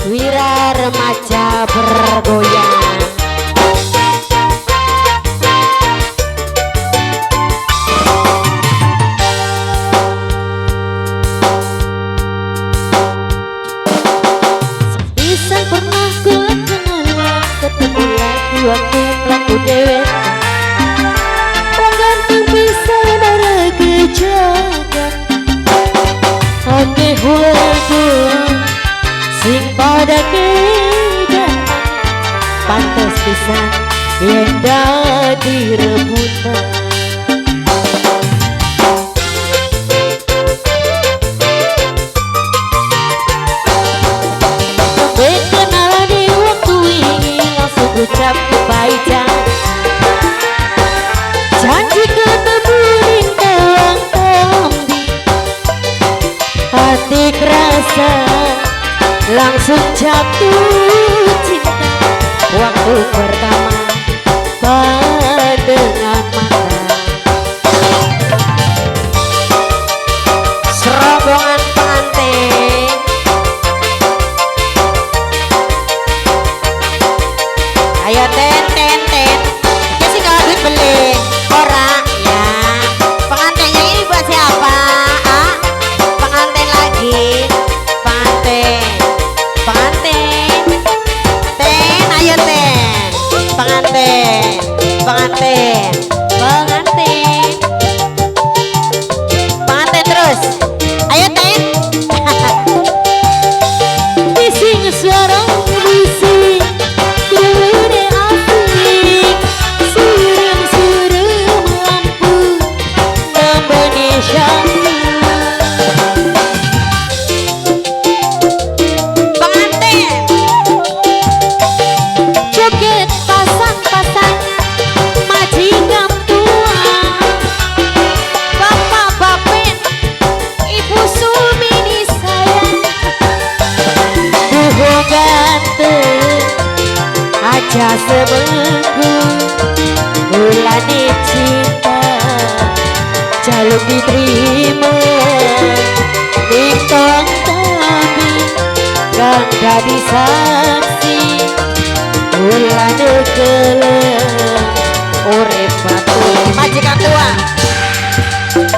Wira remaja bergoyang. Sepisan pernah kula kenalan, ketemu lagi waktu mlaku dhewe. Wong ganteng pisan ora kejagan, akeh wadon sing pada kedanan, pantes pisan yen dadi rebutan. Kenalan di waktu wingi langsung ucap kebaikan, janji ketemu ning tawang tambi, hati kerasa langsung jatuh cinta waktu pertama pandangan mata. Serombongan pengantin. Ayo ten ten ten. Ya sih kalau duit beli ora ya. Pengantinnya ini buat siapa? Ah, pengantin lagi. Pengantin. Pengantin. Ten, ayo ten. Pengantin. Pengantin. Pengantin. Pengantin terus. Ayo ten. Bising suara bising, krungune asik, surem-surem lampu nambani syahdu. Pengantin joget pasang-pasangan, majikan tua, bapak bapen, ibu Sumini sayang. Duh ganteng aja seminggu, mulane cinta jaluk diterima, ning tong tambi kang dadi saksi, mulane kelem urip batu. Majikan tua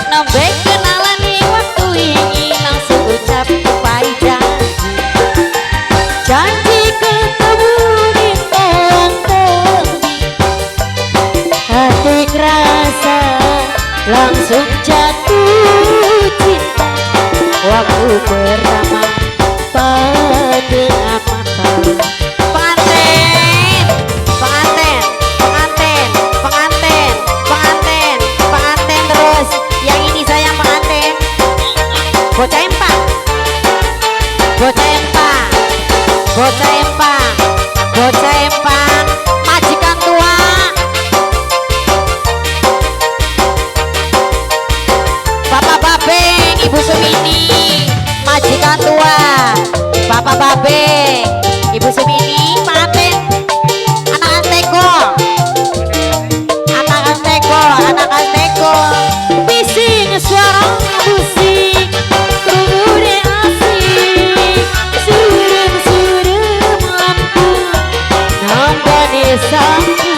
nembe kenalan ning waktu wingi langsung ucap kebaikan, janji ketemu ning tawang tambi, hati kerasa langsung jatuh cinta waktu pertama pandangan mata. Pengantin, pengantin, pengantin, pengantin, pengantin, pengantin terus. Yang ini sayang pengantin. Bocah empat, bocah empat, bocah empat, bocah empat, majikan tua. Bapak Babeng, Ibu Sumini, majikan tua. Bapak Babeng, Ibu Sumini, pengantin. Anak Anteko, anak Anteko, anak Anteko. Bising suara musik, krungune asik, surem-surem lampu nambani sangku.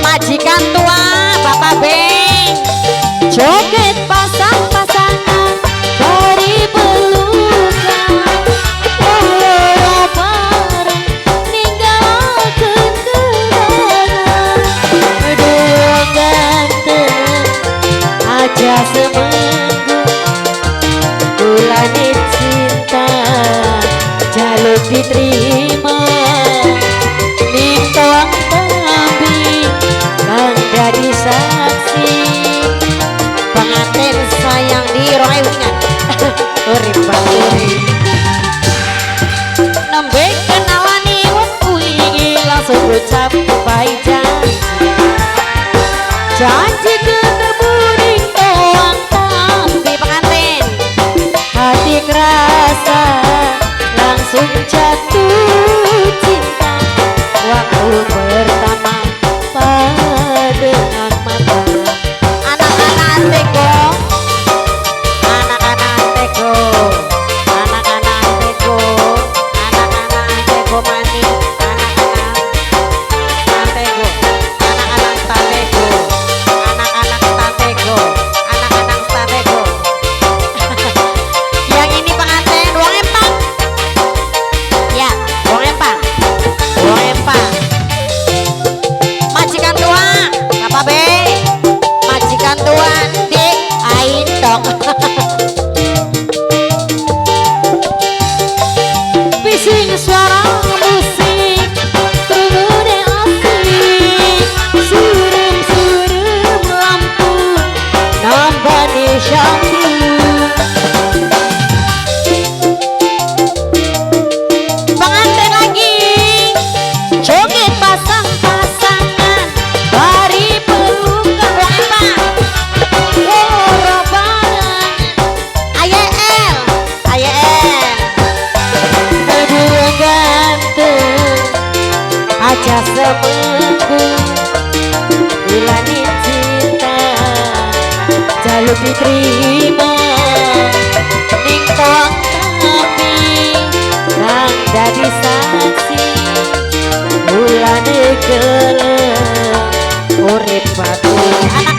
Majikan tua, Bapak Beng, joget pasang-pasangan dari pelukan, wong loro bareng ninggalaken kenangan. Duh ganteng aja seminggu, mulane cinta jaluk diterima, ning tawang tambi kang dadi saksi. Pengantin sayang di rongai wingan. Urip baturi. Nembe kenalani wektu iki langsung ucap kebaikan, janji ketemu ning tawang Ambane syambu. Pengantin lagi joget pasang-pasangan, bari pelukan wong Pak. Loro bareng. Ayel, ayel. Aduh ganteng aja semengku, ulane cinta jaluk diterima ning tong tapi kang dadi saksi ulane gelem urip batu.